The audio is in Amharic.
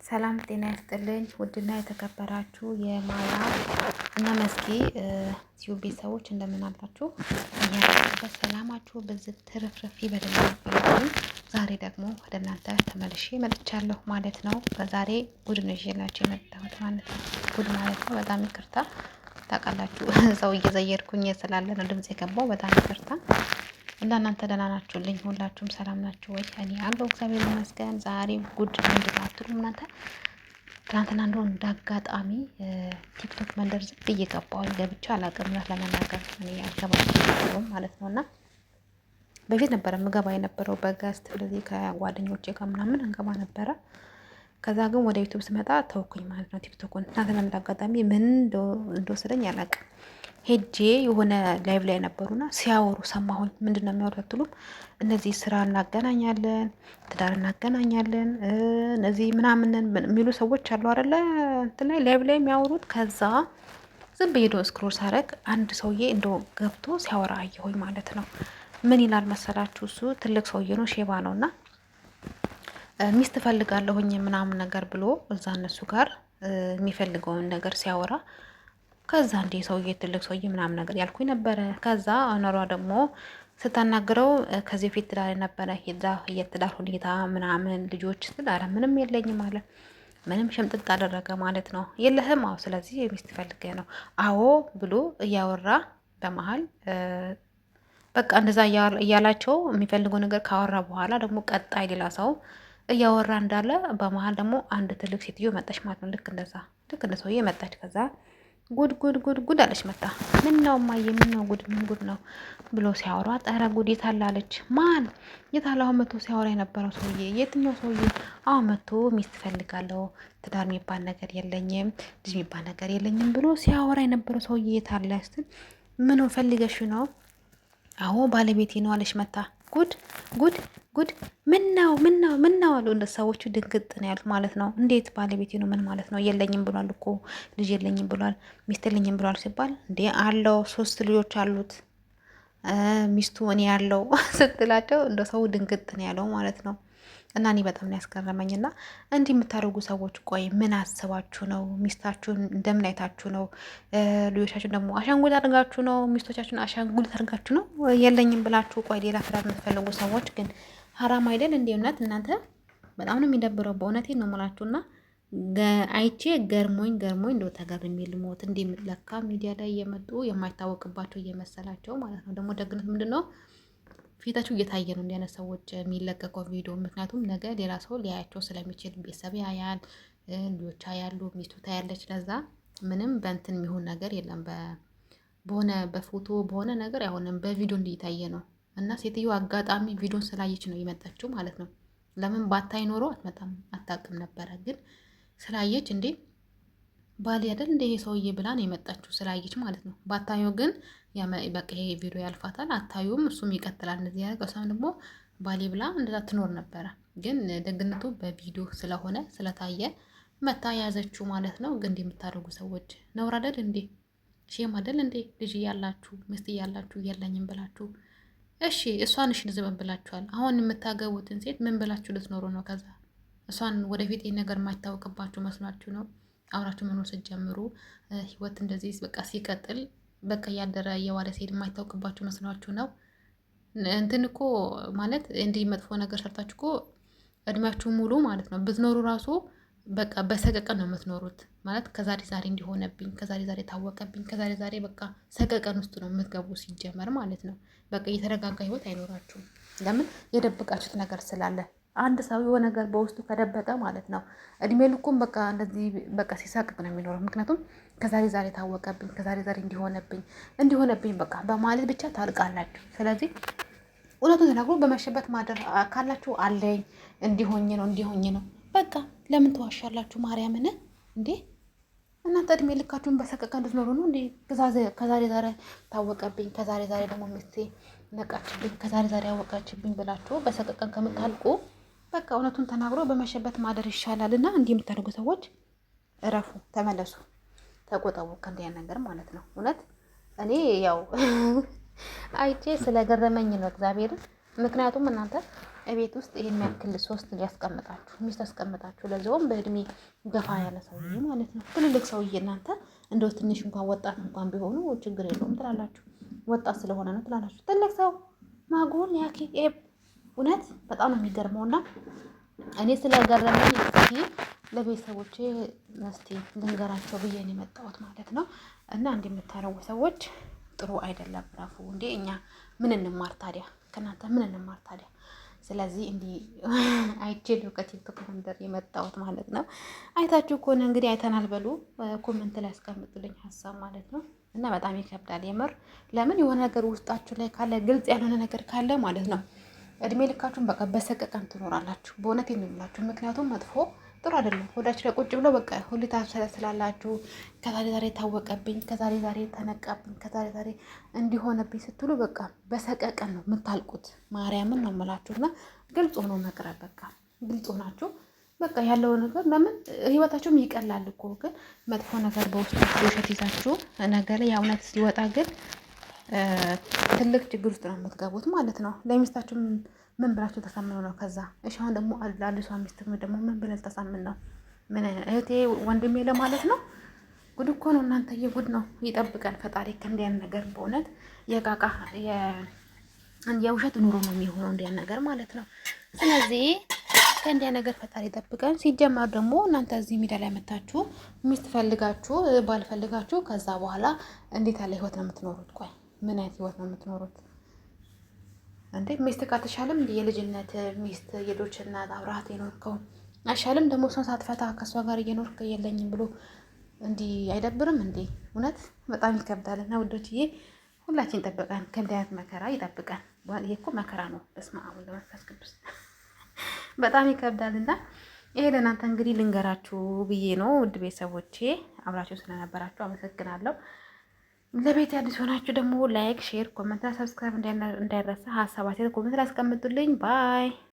ሰላም ጤና ይስጥልኝ። ውድና የተከበራችሁ የማያ እና መስኪ ቲዩብ ቤተሰቦች እንደምን አላችሁ? እያላችሁበት ሰላማችሁ ብዝት ትርፍርፍ ይበልልኝ። ዛሬ ደግሞ ወደ እናንተ ተመልሼ መጥቻለሁ ማለት ነው። በዛሬ ጉድ ነው ይዤላችሁ የመጣሁት ማለት ነው። ጉድ ማለት ነው። በጣም ይቅርታ ታውቃላችሁ፣ ሰው እየዘየርኩኝ ስላለ ነው ድምጽ የገባው። በጣም ይቅርታ። እና እናንተ ደህና ናችሁልኝ? ሁላችሁም ሰላም ናችሁ ወይ? እኔ አለሁ እግዚአብሔር ይመስገን። ዛሬ ጉድ ምንድን ነው አትሉም እናንተ? ትናንትና እንደሆነ እንዳጋጣሚ ቲክቶክ መንደር ዝም ብዬ ገባሁኝ። ገብቼ አላውቅም፣ እውነት ለመናገር እኔ አልገባም ማለት ነው። እና በፊት ነበረ ምገባ የነበረው በ guest እንደዚህ ከጓደኞቼ ጋር ምናምን እንገባ ነበረ። ከዛ ግን ወደ ዩቱብ ስመጣ ተውኩኝ ማለት ነው ቲክቶኩን። ትናንትና እንዳጋጣሚ ምን እንደወሰደኝ አላውቅም። ሄጄ የሆነ live ላይ ነበሩና ሲያወሩ ሰማሁኝ። ምንድን ነው የሚያወሩት አትሉም? እነዚህ ስራ እናገናኛለን፣ ትዳር እናገናኛለን፣ እነዚህ ምናምንን የሚሉ ሰዎች አሉ አይደለ? እንትን ላይ live ላይ የሚያወሩት። ከዛ ዝም ብዬ ዶ scroll ሳረግ አንድ ሰውዬ እንደ ገብቶ ሲያወራ አየሁኝ ማለት ነው። ምን ይላል መሰላችሁ? እሱ ትልቅ ሰውዬ ነው፣ ሼባ ነው እና ሚስት እፈልጋለሁኝ ምናምን ነገር ብሎ እዛ እነሱ ጋር የሚፈልገውን ነገር ሲያወራ ከዛ እንዴ ሰውዬ ትልቅ ሰውዬ ምናምን ነገር ያልኩኝ ነበረ። ከዛ owner ዋ ደግሞ ስታናግረው ከዚህ በፊት ትዳር ነበረ የትዳር ሁኔታ ምናምን ልጆች ስትል ኧረ ምንም የለኝም አለ። ምንም ሽምጥጥ አደረገ ማለት ነው። የለህም? አዎ። ስለዚህ ሚስት ፈልገህ ነው? አዎ ብሎ እያወራ በመሀል በቃ እንደዛ እያላቸው የሚፈልገው ነገር ካወራ በኋላ ደግሞ ቀጣይ ሌላ ሰው እያወራ እንዳለ በመሀል ደግሞ አንድ ትልቅ ሴትዮ መጣች ማለት ነው። ልክ እንደዛ ልክ እንደ ሰውዬ መጣች። ከዛ ጉድ ጉድ ጉድ ጉድ አለች መጣ። ምን ነው እማዬ፣ ምን ነው ጉድ፣ ምን ጉድ ነው ብሎ ሲያወሯት፣ ኧረ ጉድ የታለ አለች። ማን የታለ? አሁን መቶ ሲያወራ የነበረው ሰውዬ የትኛው ሰውዬ? አሁን መቶ ሚስት እፈልጋለሁ፣ ትዳር የሚባል ነገር የለኝም፣ ልጅ የሚባል ነገር የለኝም ብሎ ሲያወራ የነበረው ሰውዬ የታለ ስትል፣ ምን ፈልገሽ ነው? አዎ ባለቤቴ ነው አለች መታ። ጉድ ጉድ ጉድ! ምን ነው ምን ነው ምን ነው አሉ እንደ ሰዎቹ ድንግጥ ነው ያሉት ማለት ነው። እንዴት ባለቤቴ ነው ምን ማለት ነው? የለኝም ብሏል እኮ ልጅ የለኝም ብሏል፣ ሚስት የለኝም ብሏል ሲባል እንዴ አለው ሶስት ልጆች አሉት ሚስቱ እኔ ያለው ስትላቸው እንደ ሰው ድንግጥ ነው ያለው ማለት ነው። እና እኔ በጣም ነው ያስገረመኝ። እና እንዲህ የምታደርጉ ሰዎች ቆይ ምን አስባችሁ ነው? ሚስታችሁን እንደምን አይታችሁ ነው? ልጆቻችሁን ደግሞ አሻንጉሊት አድርጋችሁ ነው? ሚስቶቻችሁን አሻንጉሊት አድርጋችሁ ነው የለኝም ብላችሁ ቆይ ሌላ ፍራት የምትፈልጉ ሰዎች ግን ሀራም አይደል እንዴ? እውነት እናንተ በጣም ነው የሚደብረው። በእውነቴ ነው የምላችሁና አይቼ ገርሞኝ ገርሞኝ እንደው ተገርሜ ልሞት። እንዲህ ለካ ሚዲያ ላይ እየመጡ የማይታወቅባቸው እየመሰላቸው ማለት ነው። ደግሞ ደግነት ምንድን ነው ፊታቸው እየታየ ነው እንዲህ አይነት ሰዎች የሚለቀቀው ቪዲዮ። ምክንያቱም ነገ ሌላ ሰው ሊያያቸው ስለሚችል ቤተሰብ ያያል፣ ልጆች ያሉ፣ ሚስቱ ታያለች። ለዛ ምንም በእንትን የሚሆን ነገር የለም። በሆነ በፎቶ በሆነ ነገር አይሆንም፣ በቪዲዮ እንዲታየ ነው። እና ሴትዮ አጋጣሚ ቪዲዮን ስላየች ነው የመጣችው ማለት ነው። ለምን ባታይ ኖሮ አትመጣም፣ አታውቅም ነበረ። ግን ስላየች እንዴ ባል አይደል እንደ ይሄ ሰውዬ ብላ ነው የመጣችው ስላየች ማለት ነው። ባታዩ ግን በቃ ይሄ ቪዲዮ ያልፋታል፣ አታዩም፣ እሱም ይቀጥላል እንደዚህ ያደረገው። እሷም ደግሞ ባሌ ብላ እንደዛ ትኖር ነበረ። ግን ደግነቱ በቪዲዮ ስለሆነ ስለታየ መታ ያዘችው ማለት ነው። ግን እንዲህ የምታደርጉ ሰዎች ነውር አይደል እንዴ? shame አይደል እንዴ? ልጅ እያላችሁ ሚስት እያላችሁ እያለኝም ብላችሁ እሺ እሷን እሺ ዝም ብላችኋል። አሁን የምታገቡትን ሴት ምን ብላችሁ ልትኖሩ ነው? ከዛ እሷን ወደፊት ይህ ነገር የማይታወቅባችሁ መስሏችሁ ነው አብራችሁ መኖር ስትጀምሩ ህይወት እንደዚህ በቃ ሲቀጥል በቃ እያደረ እየዋለ ሲሄድ የማይታወቅባችሁ መስሏችሁ ነው። እንትን እኮ ማለት እንዲህ መጥፎ ነገር ሰርታችሁ እኮ እድሜያችሁ ሙሉ ማለት ነው ብትኖሩ ራሱ በቃ በሰቀቀን ነው የምትኖሩት። ማለት ከዛሬ ዛሬ እንዲሆነብኝ፣ ከዛሬ ዛሬ ታወቀብኝ፣ ከዛሬ ዛሬ በቃ ሰቀቀን ውስጥ ነው የምትገቡ ሲጀመር ማለት ነው። በቃ የተረጋጋ ህይወት አይኖራችሁም። ለምን የደበቃችሁት ነገር ስላለ። አንድ ሰው የሆነ ነገር በውስጡ ከደበቀ ማለት ነው እድሜ ልኩም በቃ እንደዚህ በቃ ሲሳቅቅ ነው የሚኖረው። ምክንያቱም ከዛሬ ዛሬ ታወቀብኝ፣ ከዛሬ ዛሬ እንዲሆነብኝ እንዲሆነብኝ በቃ በማለት ብቻ ታልቃላችሁ። ስለዚህ እውነቱን ተናግሮ በመሸበት ማደር ካላችሁ አለኝ እንዲሆኝ ነው እንዲሆኝ ነው በቃ ለምን ተዋሻላችሁ? ማርያምን እንዴ እናንተ እድሜ ልካችሁን በሰቀቀ እንድትኖሩ ነው እንዴ? ከዛሬ ዛሬ ታወቀብኝ፣ ከዛሬ ዛሬ ደግሞ ሚስቴ ነቃችብኝ፣ ከዛሬ ዛሬ ያወቀችብኝ ብላችሁ በሰቀቀን ከምታልቁ በቃ እውነቱን ተናግሮ በመሸበት ማደር ይሻላል። እና እንዲህ የምታደርጉ ሰዎች እረፉ፣ ተመለሱ፣ ተቆጠቡ ከእንዲህ ነገር ማለት ነው። እውነት እኔ ያው አይቼ ስለገረመኝ ነው እግዚአብሔርን። ምክንያቱም እናንተ ቤት ውስጥ ይሄን ያክል ሶስት ሊያስቀምጣችሁ ሚስት አስቀምጣችሁ፣ ለዚያውም በእድሜ ገፋ ያለ ሰውዬ ማለት ነው። ትልልቅ ሰውዬ እናንተ እንደው ትንሽ እንኳን ወጣት እንኳን ቢሆኑ ችግር የለውም ትላላችሁ። ወጣት ስለሆነ ነው ትላላችሁ። ትልቅ ሰው ማጉል ያኪ እውነት በጣም ነው የሚገርመውና እኔ ስለገረመኝ እስኪ ለቤተሰቦቼ እስቲ ልንገራቸው ብዬ ነው የመጣሁት ማለት ነው። እና እንዲህ የምታረጉ ሰዎች ጥሩ አይደለም። ረፉ እንዴ! እኛ ምን እንማር ታዲያ? ከእናንተ ምን እንማር ታዲያ? ስለዚህ እንዲህ አይቼ ነው ከቲክቶክ መንደር የመጣሁት ማለት ነው። አይታችሁ ከሆነ እንግዲህ አይተናል በሉ፣ comment ላይ አስቀምጡልኝ ሀሳብ ማለት ነው። እና በጣም ይከብዳል የምር። ለምን የሆነ ነገር ውስጣችሁ ላይ ካለ፣ ግልጽ ያልሆነ ነገር ካለ ማለት ነው፣ እድሜ ልካችሁን በቃ በሰቀቀን ትኖራላችሁ። በእውነት የምላችሁ ምክንያቱም መጥፎ ጥሩ አይደለም። ሆዳችሁ ላይ ቁጭ ብሎ በቃ ሁሌ ስላላችሁ ከዛሬ ዛሬ ታወቀብኝ፣ ከዛሬ ዛሬ ተነቃብኝ፣ ከዛሬ ዛሬ እንዲሆነብኝ ስትሉ በቃ በሰቀቀን ነው የምታልቁት። ማርያምን ነው የምላችሁ። እና ግልጽ ሆኖ መቅረብ በቃ ግልጽ ሆናችሁ በቃ ያለው ነገር ለምን ህይወታችሁም ይቀላል እኮ። ግን መጥፎ ነገር በውስጣችሁ ውሸት ይዛችሁ ነገ ላይ የእውነት ሲወጣ ግን ትልቅ ችግር ውስጥ ነው የምትገቡት ማለት ነው። ለሚስታችሁ ምን ብላችሁ ተሳምነው ነው? ከዛ እሺ፣ አሁን ደግሞ ለአዲሷ ሚስት ደግሞ ምን ብለን ተሳምን ነው? ምን እህቴ ወንድሜ ለማለት ነው? ጉድ እኮ ነው እናንተ፣ የጉድ ነው። ይጠብቀን ፈጣሪ ከእንዲያን ነገር። በእውነት የቃቃ የውሸት ኑሮ ነው የሚሆነው እንዲያን ነገር ማለት ነው። ስለዚህ ከእንዲያ ነገር ፈጣሪ ይጠብቀን። ሲጀመር ደግሞ እናንተ እዚህ ሜዳ ላይ መታችሁ ሚስት ፈልጋችሁ ባል ፈልጋችሁ ከዛ በኋላ እንዴት ያለ ህይወት ነው የምትኖሩት? ቆይ ምን አይነት ህይወት ነው የምትኖሩት? እንዴ ሚስት ካተሻለም እንዴ የልጅነት ሚስት የልጆች እናት አብረሃት የኖርከው አይሻልም? ደግሞ እሷን ሳትፈታ ከእሷ ጋር እየኖርክ የለኝም ብሎ እንዲህ አይደብርም እንዴ? እውነት በጣም ይከብዳል። እና ውዶችዬ ሁላችን ይጠብቀን፣ ከእንዲህ አይነት መከራ ይጠብቀን። ይሄ እኮ መከራ ነው። በስመ አብ ወወልድ ወመንፈስ ቅዱስ በጣም ይከብዳል። እና ይሄ ለእናንተ እንግዲህ ልንገራችሁ ብዬ ነው። ውድ ቤተሰቦቼ አብራችሁ ስለነበራችሁ አመሰግናለሁ። ለቤት አዲስ ሆናችሁ ደግሞ like፣ share፣ comment፣ subscribe እንዳይረሳ። ሀሳብ አስተያየት comment ላይ አስቀምጡልኝ። bye።